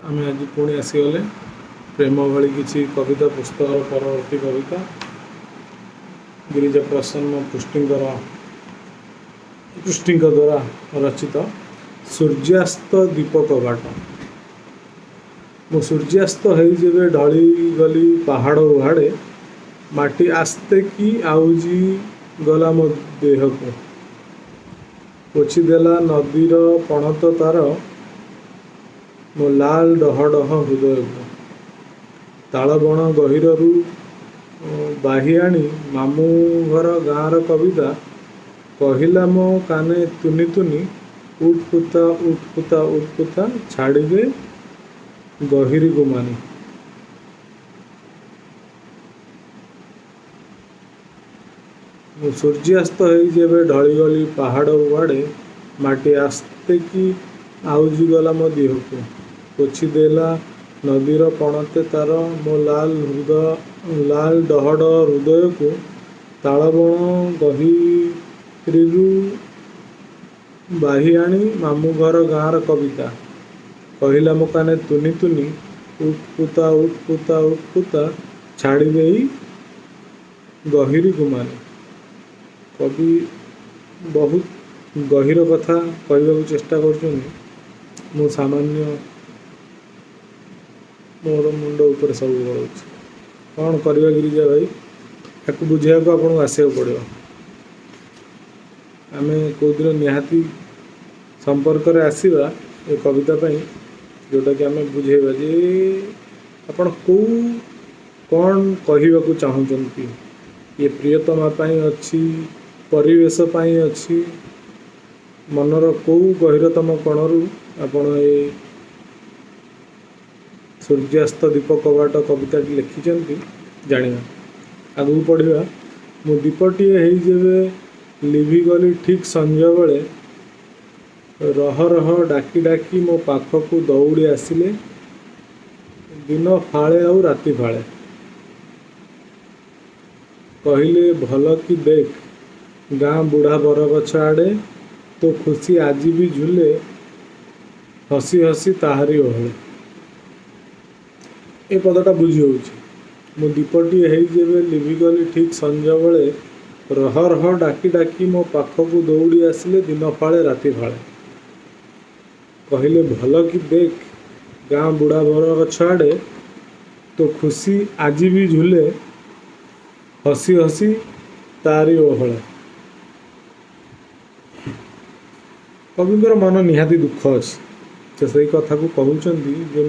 ଆମେ ଆଜି ପୁଣି ଆସିଗଲେ ପ୍ରେମ ଭଳି କିଛି କବିତା ପୁସ୍ତକର ପରବର୍ତ୍ତୀ କବିତା, ଗିରିଜା ପ୍ରସନ୍ନ ପୃଷ୍ଟିଙ୍କ ଦ୍ୱାରା ରଚିତ ସୂର୍ଯ୍ୟାସ୍ତ ଦୀପ କବାଟ। ମୁଁ ସୂର୍ଯ୍ୟାସ୍ତ ହେଇ ଯେବେ ଢଳି ଗଲି ପାହାଡ଼ ଉହାଡ଼େ, ମାଟି ଆସ୍ତେ କି ଆଉଜି ଗଲା ମୋ ଦେହକୁ, ପୋଛିଦେଲା ନଦୀର ପଣତ ତାର ମୋ ଲାଲ ଡହ ଡହ ହୃଦୟକୁ। ତାଳବଣ ଗହୀରରୁ ବାହି ଆଣି ମାମୁଁ ଘର ଗାଁର କବିତା କହିଲା ମୋ କାନେ ତୁନି ତୁନି, ଉଠ୍ ପୁତା, ଉଠ୍ ପୁତା, ଉଠ୍ ପୁତା, ଛାଡ଼ିଦେ ଗହିରି ଗୁମାନୀ। ମୁଁ ସୂର୍ଯ୍ୟାସ୍ତ ହେଇ ଯେବେ ଢଳିଗଲି ପାହାଡ଼ ଉହାଡ଼େ, ମାଟି ଆସ୍ତେ କି ଆଉଜି ଗଲା ମୋ ଦେହକୁ, ପୋଛିଦେଲା ନଦୀର ପଣତେ ତାର ମୋ ଲାଲ ହୃଦୟ, ଲାଲ ଡହ ଡହ ହୃଦୟକୁ। ତାଳବଣ ଗହୀରିରୁ ବାହି ଆଣି ମାମୁଁ ଘର ଗାଁର କବିତା କହିଲା ମୋ କାନେ ତୁନି ତୁନି, ଉଠ୍ ପୁତା, ଉଠ୍ ପୁତା, ଉଠ୍ ପୁତା, ଛାଡ଼ି ଦେଇ ଗହିରି ଗୁମାନୀ। କବି ବହୁତ ଗହୀର କଥା କହିବାକୁ ଚେଷ୍ଟା କରୁଛନ୍ତି। ମୁଁ ସାମାନ୍ୟ, ମୋର ମୁଣ୍ଡ ଉପରେ ସବୁ ପଳଉଛି। କ'ଣ କରିବା ଗିରିଜା ଭାଇ, ତାକୁ ବୁଝେଇବାକୁ ଆପଣଙ୍କୁ ଆସିବାକୁ ପଡ଼ିବ। ଆମେ କେଉଁଦିନ ନିହାତି ସମ୍ପର୍କରେ ଆସିବା ଏ କବିତା ପାଇଁ, ଯେଉଁଟାକି ଆମେ ବୁଝେଇବା ଯେ ଆପଣ କେଉଁ କ'ଣ କହିବାକୁ ଚାହୁଁଛନ୍ତି। ଇଏ ପ୍ରିୟତମା ପାଇଁ ଅଛି, ପରିବେଶ ପାଇଁ ଅଛି, ମନର କେଉଁ ଗହୀରତମ କୋଣରୁ ଆପଣ ଏ ସୂର୍ଯ୍ୟାସ୍ତ ଦୀପ କବାଟ କବିତାଟି ଲେଖିଛନ୍ତି, ଜାଣିବା। ଆଗକୁ ପଢ଼ିବା। ମୁଁ ଦୀପଟିଏ ହେଇ ଯେବେ ଲିଭିଗଲି ଠିକ୍ ସଞ୍ଜବେଳେ, ରହ ରହ ଡାକି ଡାକି ମୋ ପାଖକୁ ଦୌଡ଼ି ଆସିଲେ ଦିନ ଫାଳେ ଆଉ ରାତି ଫାଳେ। କହିଲେ, ଭଲ କି ଦେଖ, ଗାଁ ବୁଢ଼ା ବରଗଛ ଆଡ଼େ ତୋ ଖୁସି ଆଜି ବି ଝୁଲେ ହସି ହସି ତାହାରି ଓହଳେ। ଏ ପଦଟା ବୁଝି ହେଉଛି। ମୁଁ ଦୀପଟିଏ ହେଇ ଯେବେ ଲିଭିଗଲି ଠିକ୍ ସଞ୍ଜବେଳେ, ରହ ରହ ଡାକି ଡାକି ମୋ ପାଖକୁ ଦୌଡ଼ି ଆସିଲେ ଦିନ ଫାଳେ ରାତି ଫାଳେ। କହିଲେ, ଭଲ କି ଦେଖ, ଗାଁ ବୁଢ଼ା ବରଗଛ ଆଡ଼େ ତୋ ଖୁସି ଆଜି ବି ଝୁଲେ ହସି ହସି ତାରି ଓହଳେ। କବିଙ୍କର ମନ ନିହାତି ଦୁଃଖ ଅଛି, ସେ ସେଇ କଥାକୁ କହୁଛନ୍ତି ଯେ